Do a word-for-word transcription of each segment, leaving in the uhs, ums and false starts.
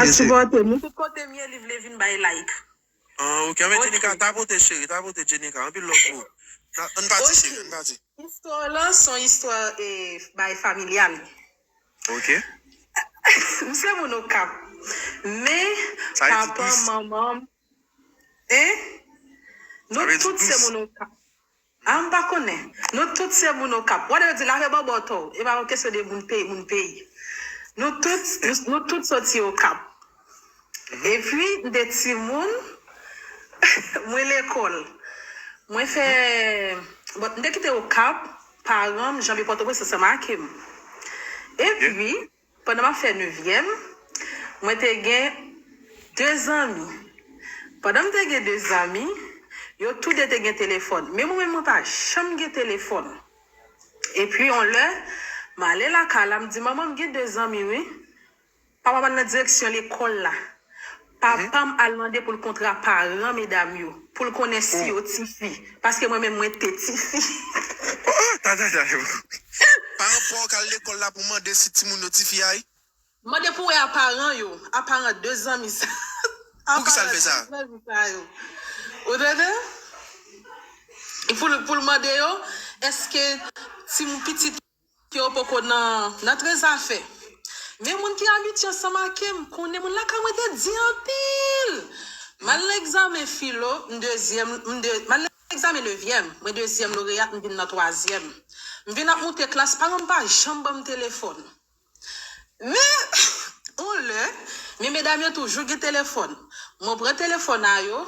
ap sipòte nou. Tout kote m ye, li vle vin bay like. Ah, ok. Anben, Jenika, tapote, cheri, tapote, Jenika. Anpil love pou ou. Ann pati, cheri, ann pati. Istwa lan se yon istwa, eh, bay familyal. Ok. M se moun Okap. Men, papa m, manman m, en? Nou tout se moun Okap. Ah, m pa konnen. Nou tout se moun Okap. Wade yo di lave bòbò to. E pa yon kesyon de moun peyi, moun peyi. Nou tout, nou, nou tout soti Okap. Epi, m te timoun, mwen lekòl. Mwen fè, bon, m te kite Okap, paran m, janvye Pòtoprens ansanm ak m. Epi, pandan m ap fè nevyèm, mwen te gen de zanmi. Pandan m te gen de zanmi, yo tou de te gen telefòn. Men mwen menm, mwen pa janm gen telefòn. Epi, yon lè, m ale lakay la, m di, manman, m gen de zanmi, wi. Papa m al nan direksyon lekòl la. Papa m al mande pou l kontre ak paran medam yo, pou l konnen si yo tifi. Paske mwen menm, mwen te tifi. Oh, oh, ta, ta, ta. Paran pa w k al lekòl la pou mande si timoun yo tifi a, wi? Mande pou wè a paran yo, a paran de zanmi sa. Poukisa l fè sa? Ou tande? Pou l, pou l mande yo, èske timoun pitit yo poko nan, nan trezafè. Men moun ki abitye ansanm ak m, konnen moun lakay mwen te di anpil. M al nan egzamen filo, m dezyèm, m de, m al nan egzamen nevyèm, mwen dezyèm loreyat, m vin nan twazyèm. M vin ap moute klas, paran m pa janm ban m telefòn. Men, yon lè, men medam yo toujou gen telefòn. Mwen pran telefòn a yo,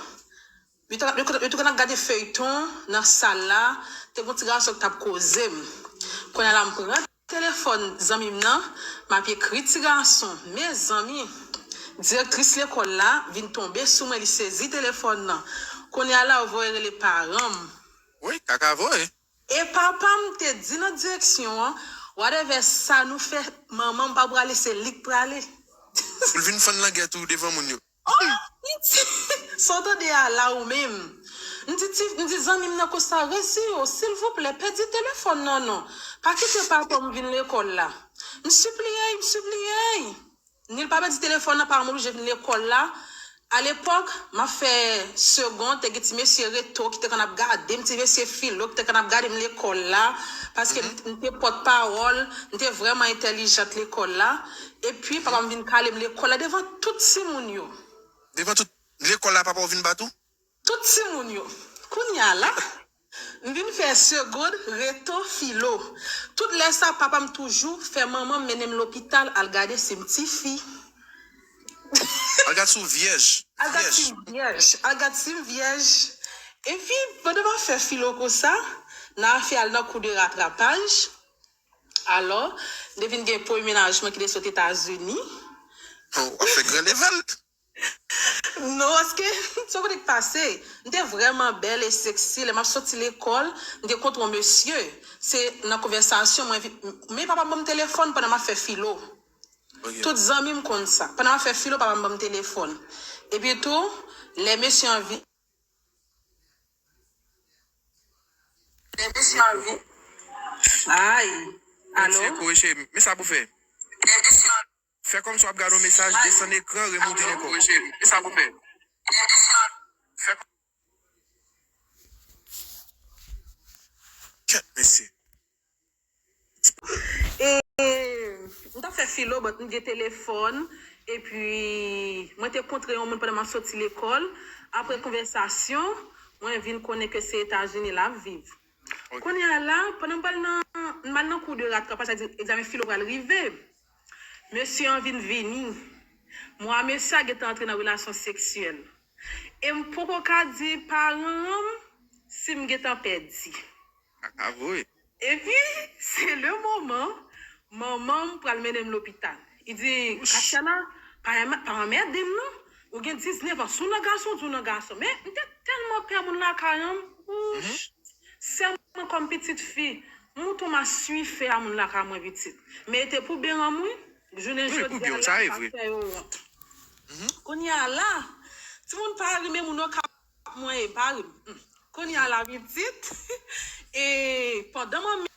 yo t, yo t, yo t konn ap gade feyton nan sal la, te gen yon ti gason ki t ap koze m. Kounye a la, m pran telefòn zanmi m nan, m ap ekri ti gason, mezanmi, direktris lekòl la vin tonbe sou mwen, li sezi telefòn nan. Kounye a la, yo voye rele paran m. Wi, kaka voye. E papa m te di nan direksyon an, whatever sa nou fè, manman m pa prale, se li k prale. Pou l vin fann langèt ou devan moun yo. Oh, piti! Sa w tande a la ou menm? M di ti, m di zanmi m nan konsa, resi yo, silvouplè, pèdi telefòn nan non. Pa kite papa m vin lekòl la. M sipliye, m sipliye. Ni l pa pèdi telefòn nan, paran m oblije vin lekòl la. Alepòk, m ap fè segonn, te gen ti mesye reto ki te konn ap gade m, ti mesye filo ki te konn ap gade m lekòl la, paske m, m te pòtpawòl, m te vrèman entèlijant lekòl la. Epi, papa m vin kale m lekòl la devan tout timoun yo. Devan tout lekòl la, papa w vin bat ou? Tout timoun yo. Kounye a la, m vin fè segonn, reto, filo. Tout lè sa, papa m toujou fè manman m mennen m lopital al gade si m tifi. Al gade si w vyèj. Al gade si m vyèj. Al gade si m vyèj. Epi, pandan m ap fè filo konsa, n a fè al nan kou de ratrapaj. Alò, m te vin gen premye mennaj mwen ki te sot Etazini. Oh, w ap fè gran level. Non, paske, sa w konnen k pase? M te vrèman bèl e seksi. Lè m ap soti lekòl, m te kontre yon mesye. Se nan konvèsasyon, mwen vi-, men papa m ban m telefòn pandan m ap fè filo. Tout zanmi m konn sa. Pandan m ap fè filo, papa m ban m telefòn. Epi tou, lè mesye an vi-, lè mesye an vi-, ay, alo? Men sa pou fè. Fè kòmsi w ap gade yon mesaj, desann ekran, remoute l ankò. Fè kòm- Kèt, mesye. E, m t ap fè filo, but m gen telefòn, epi mwen te kontre yon moun pandan m ap soti lekòl. Apre konvèsasyon, mwen vin konnen ke se Etazini l ap viv. Kounye a la, pandan m pral nan, m al nan kou de ratrapaj, sa di egzamen filo pral rive. Mesye an vin vini. Mwen a mesye a gentan antre nan relasyon seksyèl. E m poko ka di paran an si m gentan pèdi. Kaka voye. Epi, se le moman, manman m pral mennen m lopital. Li di, Katiana, pa, pa anmède m non. Ou gen diznèf an, si w nan gason, di w nan gason. Men, m te tèlman pè moun lakay an, wouch. Sèl mwen kòm pitit fi, m moute yon maswife a moun lakay mwen pitit. Men e te pou byen an m wi. Jounen jodi a la, m pa fè yo wont. Kounye a la, timoun pa ri, men moun yo ka ap mwen e pa ri. Kounye a la, pitit, e pandan manmi